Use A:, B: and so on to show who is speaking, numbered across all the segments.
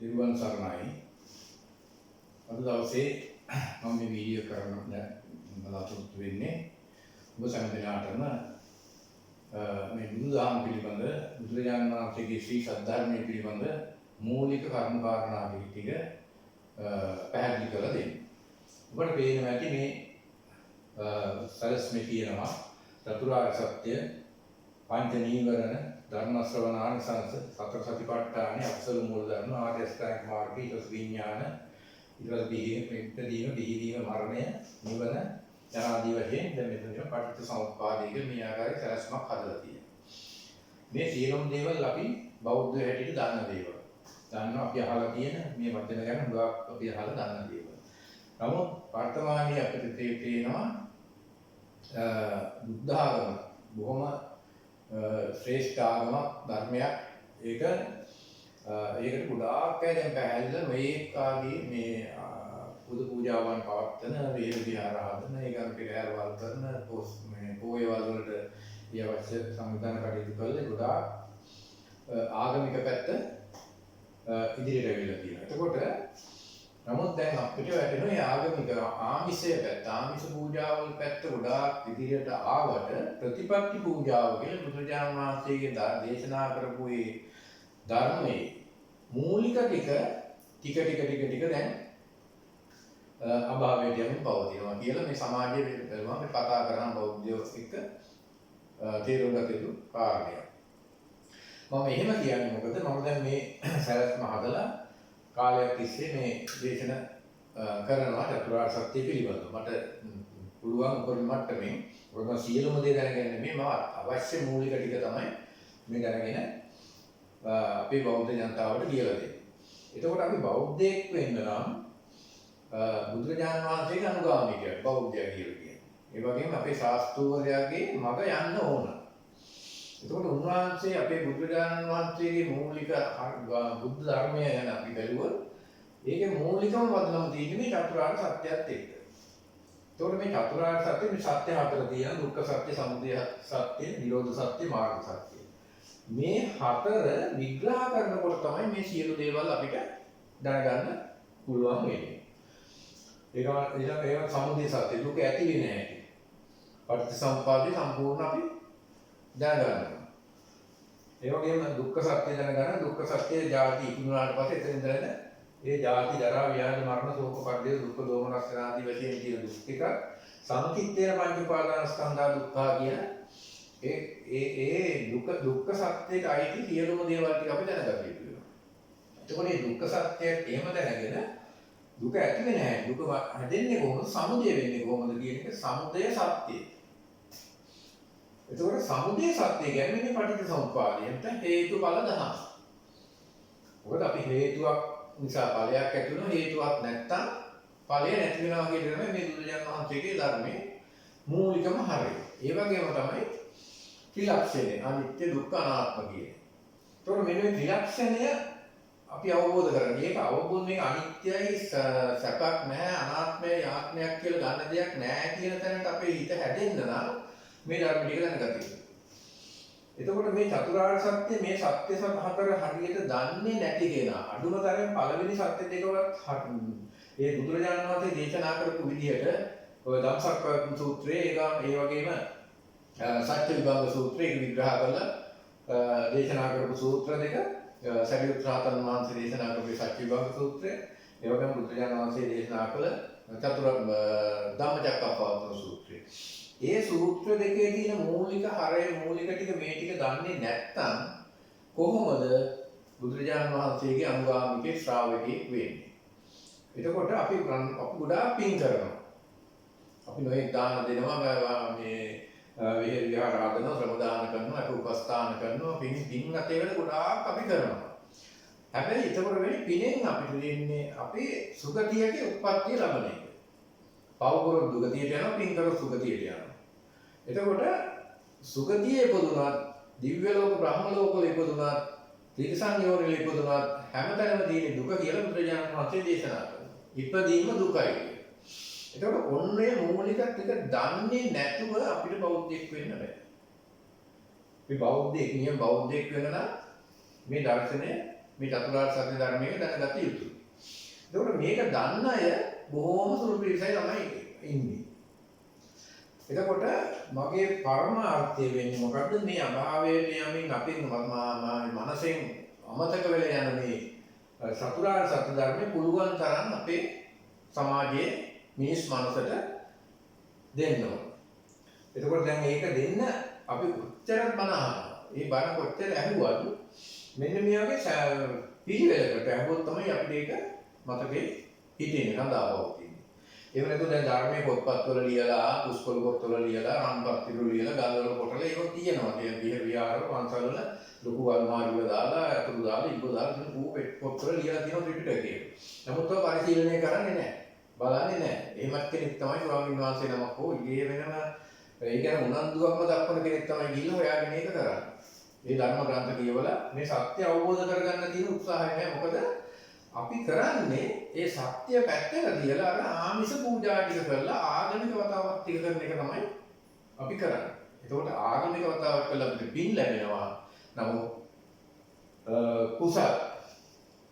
A: තෙරුවන් සරණයි. අද දවසේ මම මේ වීඩියෝ කරන්න දැන් බලාපොරොත්තු වෙන්නේ ඔබ සෑම දෙනාටම මේ බුදුදහම පිළිබඳ, බුදුරජාණන් වහන්සේගේ ශ්‍රී සද්ධර්මය පිළිබඳ මූලික කරුණු කාරණා ටික පැහැදිලි කරලා දෙන්න. ඔබට පේනවා ඇති මේ සැලැස්මේ තියෙනවා චතුරාර්ය සත්‍ය, පංච නීවරණ, ධර්ම ශ්‍රවණ ආනිසංස, සතර සතිපට්ඨාන, අකුසල මූල ධර්ම, ආර්ය අෂ්ටාංගික මාර්ගය, ඊට පස්සේ විඥාන, ඊට පස්සේ ඉපදීම, බිහිවීම, මරණය, නිවන යන ආදී වශයෙන් දැන් මෙතන තියෙන පටිච්ච සමුප්පාදය කියලා මේ ආකාරයේ සැලැස්මක් හදලා තියෙනවා. මේ සියලුම දේවල් අපි බෞද්ධ හැටියට දන්න දේවල්. දන්නවා, අපි අහලා තියෙන මේ වචන ගැන හුඟක් අපි අහලා දන්න දේවල්. නමුත් වර්තමානයේ අපිට තේරෙනවා බුද්ධ ආගම බොහොම ශ්‍රේෂ්ඨ ආගමක්, ධර්මයක්. ඒකට ගොඩාක් අය දැන් පැහැදිලිව මේ ආදී මේ පුද පූජාවන් පවත්වන, වේල විහාර හදන, ඒ ගම් පෙරහැරවල් කරන, පොස් මේ පොයවල් වලට ඒ අවශ්‍ය සංවිධාන කටයුතු කරලා ගොඩාක් ආගමික පැත්ත ඉදිරියට ඇවිල්ලා තියෙනවා. එතකොට නමුත් දැන් අපිට වැටෙනවා මේ ආගමික ආමිෂය පැත්ත, ආමිෂ පූජාවල් පැත්ත ගොඩාක් ඉදිරියට ආවට ප්‍රතිපත්ති පූජාව කියලා බුදුරජාණන් වහන්සේගේ දේශනා කරපු ඒ ධර්මයේ මූලික ටික ටික ටික ටික ටික දැන් අභාවයට යමින් පවතිනවා කියලා මේ සමාජයේ බැලුවම, මේ කතා කරන බෞද්ධයෝ එක්ක තේරුම් ගත යුතු කාරණයක්. මම එහෙම කියන්නේ මොකද, මම දැන් මේ සැලැස්ම හදලා කාලයක් තිස්සේ මේ දේශන කරනවා චතුරාර්ය සත්‍ය පිළිබඳව. මට පුළුවන් උපරිම මට්ටමින්, මොකද මම සියලුම දේ දැනගෙන නෙමෙයි, මම අවශ්‍ය මූලික ටික තමයි මේ දැනගෙන අපේ බෞද්ධ ජනතාවට කියලා දෙන්නේ. එතකොට අපි බෞද්ධයෙක් වෙන්න නම් බුදුරජාණන් වහන්සේගේ අනුගාමිකයෙක් බෞද්ධයා කියලා කියන්නේ. ඒ වගේම අපේ ශාස්තෘවරයාගේ මඟ යන්න ඕන. එතකොට උන්වහන්සේ අපේ බුදුරජාණන් වහන්සේගේ මූලික බුද්ධ ධර්මය ගැන අපි බැලුවොත්, ඒකේ මූලිකම වදනම තියෙන්නේ මේ චතුරාර්ය සත්‍යයත් එක්ක. එතකොට මේ චතුරාර්ය සත්‍ය, මේ සත්‍ය හතර තියෙන දුක්ඛ සත්‍ය, සමුදය සත්‍ය, නිරෝධ සත්‍ය, මාර්ග සත්‍ය. මේ හතර විග්‍රහ කරනකොට තමයි මේ සියලු දේවල් අපිට දැනගන්න පුළුවන් වෙන්නේ. ඒකම ඊළඟ ඒවා සමුදය සත්‍ය, දුක ඇති වෙන හැටි. පටිච්චසමුප්පාදේ සම්පූර්ණ අපි දැනගන්නවා. ඒ වගේම දුක්ඛ සත්‍ය දැනගන්න, දුක්ඛ සත්‍ය ජාති ඉක්මුනාට පස්සේ එතන ඉඳලා ඒ ජාති, ජරා, ව්‍යාධි, මරණ, ශෝක, පරිදේව, දුක්ඛ, දෝමනස් ආදී වශයෙන් තියෙන දුක් ටික, සංකිට්ඨේන පංච උපාදානස්කන්ධා දුක්ඛා කියන ඒ ඒ ඒ දුක, දුක්ඛ සත්‍යයට අයිති සියලුම දේවල් ටික අපි දැනගත යුතු වෙනවා. එතකොට මේ දුක්ඛ සත්‍යය එහෙම දැනගෙන දුක ඇති වෙන හැටි, දුක හැදෙන්නේ කොහොමද, සමුදය වෙන්නේ කොහොමද කියන එක සමුදය සත්‍යය. එතකොට සමුදය සත්‍ය කියන්නේ මේ පටිච්ච සමුප්පාදය. නැත්නම් හේතුඵල ධම. මොකද අපි හේතුවක් නිසා ඵලයක් ඇති වෙනවා, හේතුවක් නැත්තම් ඵලය නැති වෙනවා කියන එක තමයි මේ බුදුරජාණන් වහන්සේගේ ධර්මයේ මූලිකම හරය. ඒ වගේම තමයි ත්‍රිලක්ෂණය, අනිත්‍ය, දුක්ඛ, අනාත්ම කියන. එතකොට මෙන්න මේ ත්‍රිලක්ෂණය අපි අවබෝධ කරගන්න. මේක අවබෝධ, මේක අනිත්‍යයි, සැපක් නෑ, අනාත්මයයි, ආත්මයක් කියලා ගන්න දෙයක් නෑ කියන තැනට අපේ හිත හැදෙන්න නම් මේ ධර්ම ටික දැනගත යුතුයි. එතකොට මේ චතුරාර්ය සත්‍ය, මේ සත්‍ය හතර හරියට දන්නේ නැති කෙනා අඩුම තරමේ පළවෙනි සත්‍ය දෙකවත් ඒ බුදුරජාණන් වහන්සේ දේශනා කරපු විදිහට ඔය ධම්සක්කවත්ම සූත්‍රයේ ඒක, ඒ වගේම සත්‍ය විභංග සූත්‍රය, ඒක විග්‍රහ කරලා දේශනා කරපු සූත්‍ර දෙක, සරියුත් රහතන් වහන්සේ දේශනා කරපු සත්‍ය විභංග සූත්‍රය, ඒ වගේම බුදුරජාණන් වහන්සේ දේශනා කළ චතුර ධම්මචක්කප්පවත්තන සූත්‍රය. ඒ සූත්‍ර දෙකේ තියෙන මූලික හරය, මූලික ටික, මේ ටික දන්නේ නැත්නම් කොහොමද බුදුරජාණන් වහන්සේගේ අනුගාමිකේ ශ්‍රාවකයෙක් වෙන්නේ? එතකොට අපි අපි ගොඩාක් පින් කරනවා. අපි නොයෙක් දාන දෙනවා, මේ විහෙර විහාර හදනවා, ශ්‍රම දාන කරනවා, අපි උපස්ථාන කරනවා, පින් පින් අතේ වෙන ගොඩාක් අපි කරනවා. හැබැයි එතකොට වෙන්නේ පිනෙන් අපිට දෙන්නේ අපි සුගතියක උත්පත්තිය ලබන එක. පව් කරොත් දුගතියට යනවා, පින් කරොත් සුගතියට යනවා. එතකොට සුගතියේ ඉපදුනත්, දිව්‍ය ලෝක, බ්‍රහ්ම ලෝක වල ඉපදුනත්, තිරිසන් යෝනි වල ඉපදුනත් හැමතැනම තියෙන දුක කියලා බුදුරජාණන් වහන්සේ දේශනා කරනවා. ඉපදීම දුකයි කියලා. එතකොට ඔන්න ඔය මූලික ටික දන්නේ නැතුව අපිට බෞද්ධයෙක් වෙන්න බෑ. අපි බෞද්ධයෙක්, නියම බෞද්ධයෙක් වෙන්න නම් මේ දර්ශනය මේ චතුරාර්ය සත්‍ය ධර්මයේ දැනගත යුතුයි. එතකොට මේක දන්න අය බොහෝම සුළු පිරිසයි තමයි ඉන්නේ. එතකොට මගේ පරමාර්ථය වෙන්නේ මොකද්ද? මේ අභාවයට යමින් අපේ මනසෙන් අමතක වෙලා යන මේ චතුරාර්ය සත්‍ය ධර්මයේ පුළුවන් තරම් අපේ සමාජයේ මිනිස් මනසට දෙන්න ඕන. එතකොට දැන් ඒක දෙන්න අපි කොච්චරක් බණ අහනවා. මේ බණ කොච්චර ඇහුවත් මෙන්න මේ වගේ පිළිවෙලකට ඇහුවොත් තමයි අපිට ඒක මතකේ හිටින්නේ, රඳා පවතින්නේ. එහෙම නැතුව දැන් ධර්මයේ පොත්පත්වල ලියලා, පුස්කොළ පොත්වල ලියලා, රන්පත් පිටු ලියලා, ගල්වල කොටලා ඒක තියෙනවා. තියෙන විහාර විහාරවල පන්සල් වල ලොකු අල්මාරි වල දාලා, අතුරු දාලා, ඉබ්බ දාලා තියෙන කූ පොත්වල ලියලා තියෙනවා ත්‍රිපිටකයේ. නමුත් ඔය පරිශීලනය කරන්නේ නැහැ. බලන්නේ නැහැ. එහෙමත් කෙනෙක් තමයි ස්වාමීන් වහන්සේ නමක් හෝ ඉගේ වෙනම ඒ කියන්නේ උනන්දුවක්ම දක්වන කෙනෙක් තමයි ගිහිල්ලා හොයාගෙන ඒක කරන්නේ. මේ ධර්ම ග්‍රන්ථ කියවලා මේ සත්‍ය අවබෝධ කරගන්න තියෙන උත්සාහය නෑ. මොකද අපි කරන්නේ ඒ සත්‍ය පැත්තක තියලා අර ආමිෂ පූජා ටික කරලා ආගමික වතාවක් ටික කරන එක තමයි අපි කරන්නේ. එතකොට ආගමික වතාවක් කළා අපිට පින් ලැබෙනවා. නමුත් කුසල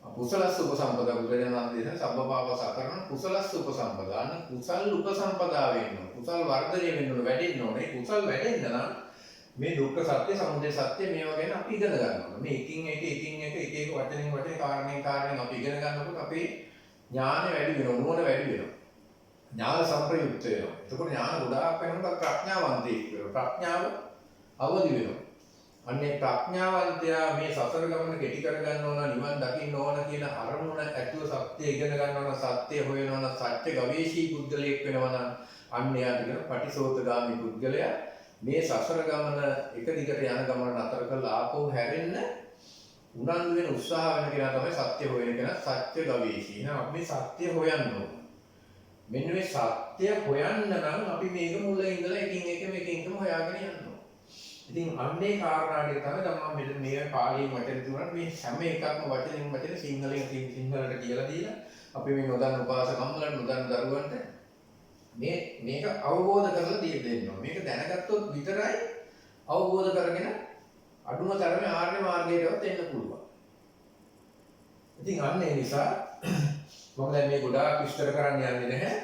A: කුසලස්ස උපසම්පදා බුදුරජාණන් වහන්සේ දේශනා සබ්බපාපස අකරණ කුසලස්ස උපසම්පදා. අන්න කුසල් උපසම්පදා වෙන්න ඕන. කුසල් වර්ධනය වෙන්න ඕන, වැඩෙන්න ඕනේ. කුසල් වැඩෙන්න නම් මේ දුක්ඛ සත්‍ය, සමුදය සත්‍ය මේවා ගැන අපි ඉගෙන ගන්න ඕන. මේ එකින් එක එකින් එක එක එක වචනෙන් වචනේ කාරණෙන් කාරණෙන් අපි ඉගෙන ගන්නකොට අපේ ඥානෙ වැඩි වෙනවා, නුවණ වැඩි වෙනවා. ඥාන සම්ප්‍රයුක්ත වෙනවා. එතකොට ඥාන ගොඩාක් වෙනකොට ප්‍රඥාවන්තයෙක් වෙනවා. ප්‍රඥාව අවදි වෙනවා. අන්නේ ප්‍රඥාවන්තයා මේ සසර ගමන කෙටි කරගන්න ඕන, නිවන් දකින්න ඕන කියන අරමුණ ඇතුව සත්‍ය ඉගෙන ගන්න ඕන, සත්‍ය හොයන ඕන, සත්‍ය ගවේෂී පුද්ගලයෙක් වෙනවා නම් අන්න එයාට කියන පටිසෝතගාමි පුද්ගලයා මේ සසර ගමන එක දිගට යන ගමන නතර කරලා ආපහු හැරෙන්න උනන්දු වෙන උත්සාහ වෙන කෙනා තමයි සත්‍ය හොයන කෙනා, සත්‍ය ගවේෂී. එහෙනම් අපි මේ සත්‍ය හොයන්න ඕන. මෙන්න මේ සත්‍ය හොයන්න නම් අපි මේක මුල ඉඳලා එකින් එක එකින් එකම හොයාගෙන යන්න ඕන. ඉතින් අන්නේ කාරණා ටික තමයි දැන් මම මෙතන මේ පාලියෙන් වචන තුනක් මේ හැම එකක්ම වචනෙන් වචන සිංහලෙන් සිංහලට කියලා දීලා අපි මේ නොදන්න උපාසකම්මලට නොදන්න දරුවන්ට මේක අවබෝධ කරලා දෙන්න ඕන. මේක දැනගත්තොත් විතරයි අවබෝධ කරගෙන අඩුම තරමේ ආර්ය මාර්ගයටවත් එන්න පුළුවන්. ඉතින් අන්න ඒ නිසා මම දැන් මේ ගොඩාක් විස්තර කරන්න යන්නේ නැහැ.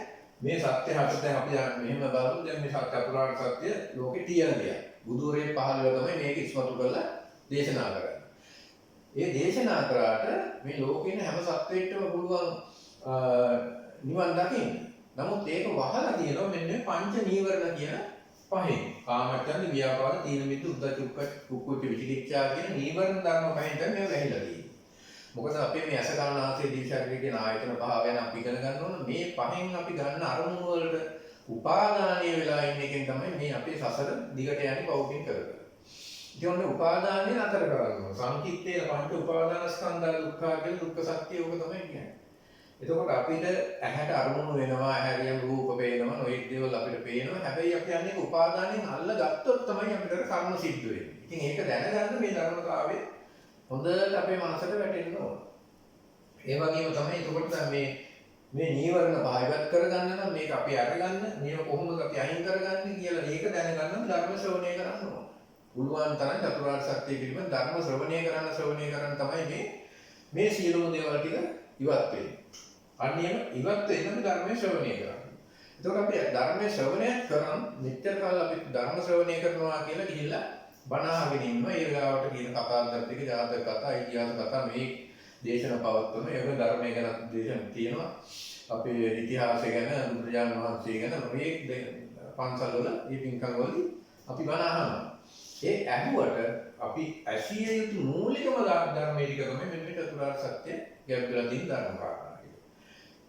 A: මේ සත්‍ය හතර දැන් අපි මෙහෙම බලමු. දැන් මේ සත්‍ය චතුරාර්ය සත්‍ය ලෝකේ තියෙන දෙයක්. බුදුරේ පහළ වෙලා තමයි මේක ඉස්මතු කරලා දේශනා කරන්නේ. ඒ දේශනා කරාට මේ ලෝකේ ඉන්න හැම සත්වයකටම පුළුවන් නිවන් දකින්න. නමුත් ඒක වහලා තියෙනවා මෙන්න මේ පංච නීවරණ කියන පහෙන්. කාමච්ඡන්ද, ව්‍යාපාද, තීන මිද්ද, උද්ධච්ච, කුක්කුච්ච, විචිකිච්ඡා කියන නීවරණ ධර්ම පහෙන් තමයි මේව වැහිලා තියෙන්නේ. මොකද අපේ මේ ඇස කන නාසය දිව ශරීරය කියන ආයතන පහ ගැන අපි ඉගෙන ගන්න ඕන. මේ පහෙන් අපි ගන්න අරමුණු වලට උපාදානීය වෙලා ඉන්න එකෙන් තමයි මේ අපේ සසර දිගට යන්නේ පවකින් කර කර. ඉතින් ඔන්න උපාදානය නතර කරන්න ඕන. සංකිට්ඨේ පංච උපාදානස්කන්ධා දුක්ඛ කියලා දුක්ඛ සත්‍ය ඕක තමයි කියන්නේ. එතකොට අපිට ඇහැට අරමුණු වෙනවා, ඇහැරියම රූප පේනවා, නොයෙක් දේවල් අපිට පේනවා. හැබැයි අපි අන්නේ උපාදානයෙන් අල්ල ගත්තොත් තමයි අපිට කර්ම සිද්ධ වෙන්නේ. ඉතින් ඒක දැනගන්න මේ ධර්මතාවය හොඳට අපේ මනසට වැටෙන්න ඕන. ඒ වගේම තමයි එතකොට දැන් මේ නීවරණ පහ ඉවත් කරගන්න නම් මේක අපි අරගන්න, මේව කොහොමද අපි අයින් කරගන්නේ කියලා මේක දැනගන්න ධර්ම ශ්‍රවණය කරන්න ඕන. පුළුවන් තරම් චතුරාර්ය සත්‍ය පිළිබඳ ධර්ම ශ්‍රවණය කරන්න ශ්‍රවණය කරන්න තමයි මේ සියලුම දේවල් ටික ඉවත් වෙන්නේ. අන්න එහෙම ඉවත් වෙන්න අපි ධර්මයේ ශ්‍රවණය කරන්න. එතකොට අපි ධර්මයේ ශ්‍රවණය කරන් මෙච්චර කාල අපි ධර්ම ශ්‍රවණය කරනවා කියලා ගිහිල්ලා බණ අහගෙන ඉන්නවා. ඒ වෙලාවට කියන කතාන්දර ටික, ජාතක කතා, ඉතිහාස කතා මේ දේශන පවත්වන ඒක ධර්මයේ ගැන දේශන තියෙනවා. අපේ ඉතිහාසය ගැන, බුදුරජාණන් වහන්සේ ගැන මේ පන්සල් වල මේ පින්කම් වලදී අපි බණ අහනවා. ඒ ඇහුවට අපි ඇසිය යුතු මූලිකම ධර්මයේ ටික තමයි මෙන්න මේ චතුරාර්ය සත්‍ය ගැබ් වෙලා තියෙන ධර්ම කාරණා ටික.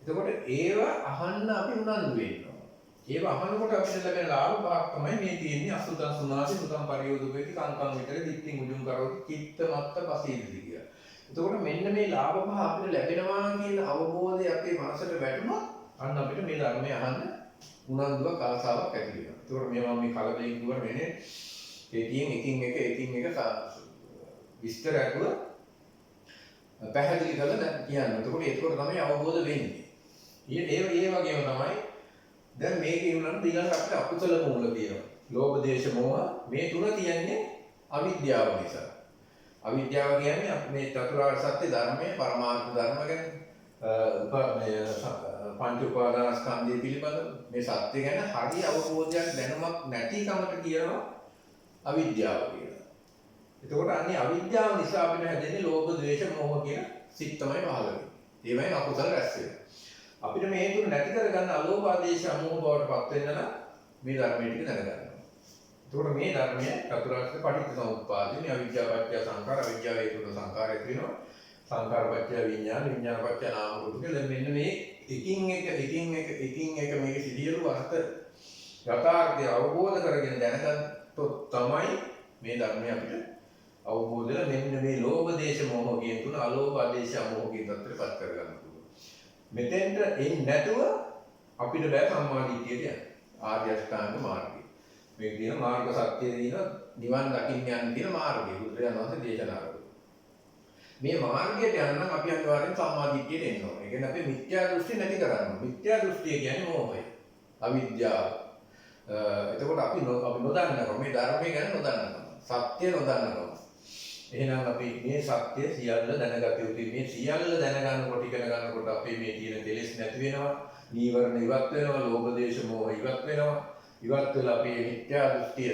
A: එතකොට ඒවා අහන්න අපි උනන්දු වෙන්න ඕන. ඒවා අහනකොට අපිට ලැබෙන ලාභ පහක් තමයි මේ තියෙන්නේ. අසුතං සුනාසි සුතං පරියෝදුපේති කංකං විතරේ දිට්ඨින් උජුං කරෝති චිත්ත මත්ත පසීදති කියලා. එතකොට මෙන්න මේ ලාභ පහ අපිට ලැබෙනවා කියන අවබෝධය අපේ මනසට වැටුණොත් අන්න අපිට මේ ධර්මය අහන්න උනන්දුවක් ආසාවක් ඇති වෙනවා. එතකොට මේවා මේ කලබලෙන් කිව්වට මෙන්නේ එකින් එකින් එක එකින් එක විස්තර ඇතුව පැහැදිලි කරලා දැන් කියන්න. එතකොට තමයි අවබෝධ වෙන්නේ. ඒ ඒ වගේම තමයි දැන් මේක ඉවරනොත් ඊළඟට අපිට අකුසල මූල තියෙනවා. ලෝභ, දේශ, මෝහ මේ තුන තියෙන්නේ අවිද්‍යාව නිසා. අවිද්‍යාව කියන්නේ අපි මේ චතුරාර්ය සත්‍ය ධර්මයේ පරමාර්ථ ධර්ම ගැන මේ පංච උපාදානස්කන්ධය පිළිබඳව මේ සත්‍ය ගැන හරි අවබෝධයක් දැනුමක් නැතිකමට කියනවා අවිද්‍යාව කියලා. එතකොට අන්නේ අවිද්‍යාව නිසා අපිට හැදෙන්නේ ලෝභ, ද්වේෂ, මෝහ කියන සිත් තමයි පහළ වෙන්නේ. ඒවයින් අකුසල රැස් වෙනවා. අපිට මේ තුන නැති කරගන්න අලෝභ, ආදේශ, අමෝහ බවට පත් වෙන්න නම් මේ ධර්මයේ ටික දැනගන්න ඕනේ. එතකොට මේ ධර්මය චතුරාර්ය සත්‍ය පටිච්ච සමුප්පාදේ මේ අවිද්‍යාව පත්‍ය සංඛාර, අවිද්‍යාව හේතු වෙන සංඛාර ඇති වෙනවා. සංඛාර පත්‍ය විඥාන, විඥාන පත්‍ය නාම රූප කියලා. දැන් මෙන්න මේ එකින් එක එකින් එක එකින් එක මේක සියලු අර්ථ යථාර්ථය අවබෝධ කරගෙන දැනගත්තොත් තමයි මේ ධර්මය අපිට අවබෝධ වෙලා මෙන්න මේ ලෝභ, දේශ, මොහ කියන තුන අලෝභ, ආදේශ, අමෝහ කියන තත්ත්වයට පත් කරගන්න පුළුවන්. මෙතෙන්ට එන්නේ නැතුව අපිට බෑ සම්මා දිට්ඨියට යන්න. ආර්ය අෂ්ටාංග මාර්ගය. මේක තියෙන මාර්ග සත්‍යයේ තියෙන නිවන් දකින්න යන්න තියෙන මාර්ගය බුදුරජාණන් වහන්සේ දේශනා කළා. මේ මාර්ගයට යන්න නම් අපි අනිවාර්යෙන් සම්මා දිට්ඨියට එන්න ඕනේ. ඒ කියන්නේ අපි මිත්‍යා දෘෂ්ටි නැති කරන්න ඕනේ. මිත්‍යා දෘෂ්ටිය කියන්නේ මෝහය, අවිද්‍යාව. එතකොට අපි අපි නොදන්නකම මේ ධර්මය ගැන නොදන්නකම, සත්‍ය නොදන්නකම. එහෙනම් අපි මේ සත්‍ය සියල්ල දැනගත යුතුයි. මේ සියල්ල දැනගන්නකොට ඉගෙන ගන්නකොට අපේ මේ තියෙන කෙලෙස් නැති වෙනවා, නීවරණ ඉවත් වෙනවා, ලෝභ දේශ මොහ ඉවත් වෙනවා. ඉවත් වෙලා අපේ මිත්‍යා දෘෂ්ටිය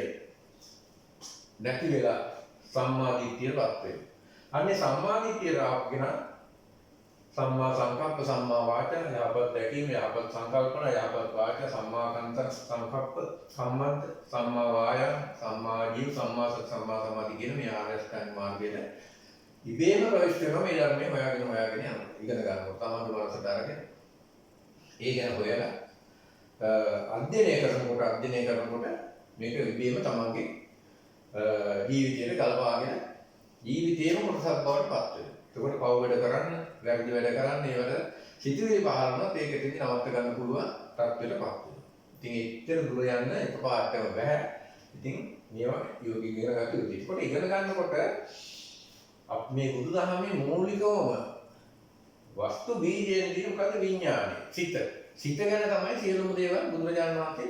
A: නැති වෙලා සම්මා දිට්ඨියටපත් වෙනවා. අන්නේ සම්මා දිට්ඨියට ආපගෙන සම්මා සංකප්ප, සම්මා වාචා, යහපත් දැකීම, යහපත් සංකල්පන, යහපත් වාචා, සම්මා කන්ත සංකප්ප, සම්මන්ත, සම්මා වායාම, සම්මා ජීව, සම්මා සති, සම්මා සමාධි කියන මේ ආර්ය අෂ්ටාංග මාර්ගයට ඉබේම ප්‍රවිෂ්ඨ වෙනවා. මේ ධර්මයේ හොයාගෙන හොයාගෙන යනවා. ඉගෙන ගන්නවා. තමන්ගේ මනසට අරගෙන ඒ ගැන හොයලා අධ්‍යයනය කරනකොට මේක ඉබේම තමන්ගේ ජීවිතයට ගලපාගෙන ජීවිතේම කොටසක් බවට පත් වෙනවා. එතකොට පව් වැඩ කරන්න, වැරදි වැඩ කරන්න, ඒ වැඩ සිතුවිලි පහළ වුණත් ඒක එතනදී නවත්ත ගන්න පුළුවන් තත්ත්වයට පත් වෙනවා. ඉතින් එච්චර දුර යන්න එකපාරටම බෑ. ඉතින් මේවා යෝගී ඉගෙන ගන්න යුතුයි. එතකොට ඉගෙන ගන්නකොට අපි මේ බුදුදහමේ මූලිකවම වස්තු බීජයෙන් තියෙන මොකද්ද? විඥානය, සිත. සිත ගැන තමයි සියලුම දේවල් බුදුරජාණන් වහන්සේ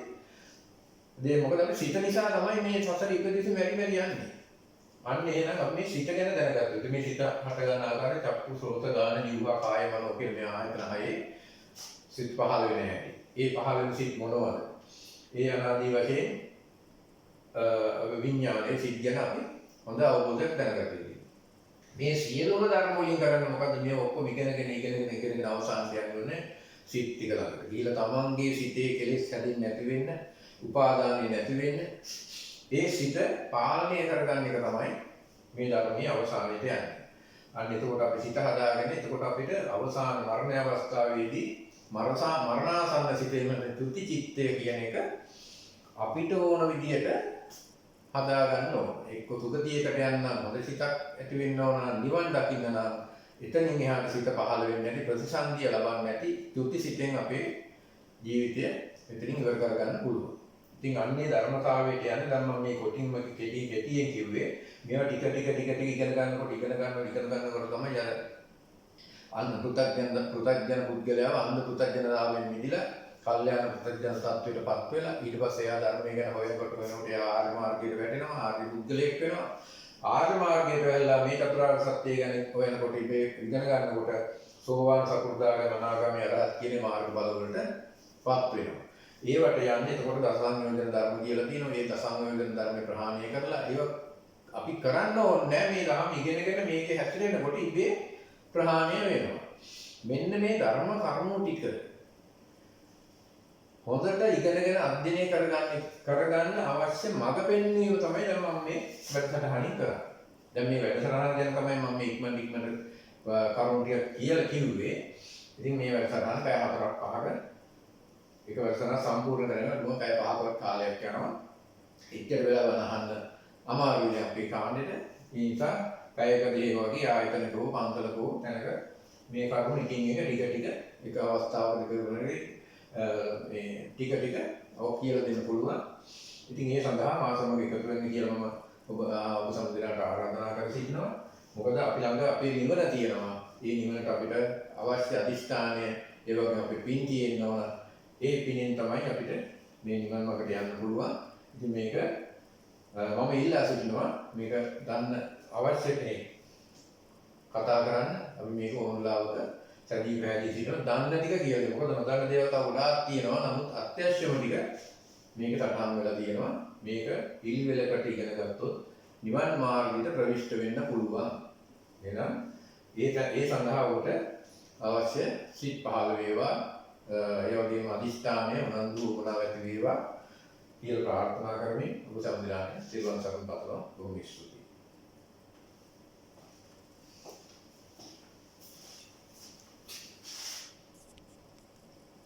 A: දේ. මොකද අපි සිත නිසා තමයි මේ සසර ඉපදිසි මෙරි මෙරි යන්නේ. අන්න එහෙනම් අපි මේ සිත ගැන දැනගත්තා යුතුයි. මේ සිත හට ගන්න ආකාරය චක්කු, සෝත, ගාන, ජීවහා, කාය, මනෝ කියන මේ ආයතන හයේ සිත් පහළ වෙන හැටි. ඒ පහළ වෙන සිත් මොනවද? ඒ අනාදී වශයෙන් විඥානයේ සිත් ගැන අපි හොඳ අවබෝධයක් දැනගත යුතුයි. මේ සියලුම ධර්ම වලින් කරන්නේ මොකද්ද? මේ ඔක්කොම ඉගෙනගෙන ඉගෙනගෙන ඉගෙනගෙන අවසානට යන්නේ ඕනේ සිත් ටික ළඟට. ගිහිලා තමන්ගේ සිතේ කෙලෙස් හැදෙන්නේ නැති වෙන්න, උපාදානෙ නැති වෙන්න, ඒ සිත පාලනය කරගන්න එක තමයි මේ ධර්මයේ අවසානයට යන්නේ. අන්න එතකොට අපි සිත හදාගෙන එතකොට අපිට අවසාන මරණ අවස්ථාවේදී මරණාසන්න සිතේම තුති චිත්තය කියන එක අපිට ඕන විදියට හදාගන්න ඕන. එක්ක සුගතියකට යන්න නම් හොඳ සිතක් ඇති වෙන්න ඕන නම්, නිවන් දකින්න නම් එතනින් එහාට සිත පහළ වෙන්නේ නැති, ප්‍රතිසන්දිය ලබන්නේ නැති තුති සිතෙන් අපේ ජීවිතය එතනින් ඉවර කරගන්න පුළුවන්. ඉතින් අන්නේ ධර්මතාවයට යන්නේ දැන් මම මේ කොටින්ම කෙටි කෙටියෙන් කිව්වේ. මේවා ටික ටික ටික ටික ඉගෙන ගන්නකොට ඉගෙන ගන්නකොට ඉගෙන ගන්නකොට තමයි අර අන්න පෘථග්ජන පුද්ගලයාව අන්ධ පෘථග්ජනතාවයෙන් මිදිලා කල්යාණ පෘථග්ජන තත්ත්වයට පත් වෙලා ඊට පස්සේ එයා ධර්මය ගැන හොයනකොට හොයනකොට එයා ආර්ය මාර්ගයට වැටෙනවා, ආර්ය පුද්ගලයෙක් වෙනවා. ආර්ය මාර්ගයට වැටලා මේ චතුරාර්ය සත්‍ය ගැන හොයනකොට ඉබේ ඉගෙන ගන්නකොට සෝවාන්, සකෘදාගාමී, අනාගාමී, අරහත් කියන මාර්ග බල වලට පත් වෙනවා. ඒවට යන්නේ එතකොට දසංයෝජන ධර්ම කියලා තියෙනවා. මේ දසංයෝජන ධර්ම ප්‍රහාණය කරලා ඒව අපි කරන්න ඕනේ නෑ. මේ ධර්ම ඉගෙනගෙන මේකේ හැසිරෙනකොට ඉබේ ප්‍රහාණය වෙනවා. මෙන්න මේ ධර්ම කරුණු ටික හොඳට ඉගෙනගෙන අධ්‍යයනය කරගන්න අවශ්‍ය මඟ පෙන්වීම තමයි දැන් මම මේ වැඩසටහනින් කරන්නේ. දැන් මේ වැඩසටහන ගැන තමයි මම මේ ඉක්මනට ඉක්මනට කරුණු ටික කියලා කිව්වේ. ඉතින් මේ වැඩසටහන පැය 4ක් 5ක එක වැඩසටහන සම්පූර්ණ කරගෙන දුම පැය 5ක කාලයක් යනවා. එච්චර වෙලා බණ අහන්න අමාරුයි අපේ කාණ්ඩෙට. ඒ නිසා පැයක දෙකක වගේ ආයතනක හෝ පන්සලක හෝ තැනක මේ කරුණු එකින් එක ටික ටික එක අවස්ථාවකදී කරන්නේ මේ ටික ටික ඔක් කියලා දෙන්න පුළුවන්. ඉතින් ඒ සඳහා මා සමග එකතු වෙන්න කියලා මම ඔබ ඔබ සමු දෙනාට ආරාධනා කර සිටිනවා. මොකද අපි ළඟ අපේ නිවන තියෙනවා. ඒ නිවනට අපිට අවශ්‍ය අධිෂ්ඨානය, ඒ වගේම අපේ පින් තියෙන්න ඕන. ඒ පිනෙන් තමයි අපිට මේ නිවන් මාර්ගට යන්න පුළුවන්. ඉතින් මේක මම ඉල්ලා සිටිනවා මේක දන්න අවශ්‍ය කෙනෙක් කතා කරන්න. අපි මේක ඕනලාවක සැදී පැහැදී සිටිනවා. දන්න ටික කියලා දෙමු. මොකද නොදන්න දේවල් තව ගොඩාක් තියෙනවා. නමුත් අත්‍යවශ්‍යම ටික මේක සටහන් වෙලා තියෙනවා. මේක පිළිවෙලකට ඉගෙන ගත්තොත් නිවන් මාර්ගයට ප්‍රවිෂ්ඨ වෙන්න පුළුවන්. එහෙනම් ඒ ඒ සඳහා ඔබට අවශ්‍ය සිත් පහළ වේවා. ඒ වගේම අධිෂ්ඨානය උනන්දු උවමනාව ඇති වේවා කියලා ප්‍රාර්ථනා කරමින් ඔබ සෑම දෙනාටම සිරුවන් සරණ පතනවා. බොහොම ස්තුතියි.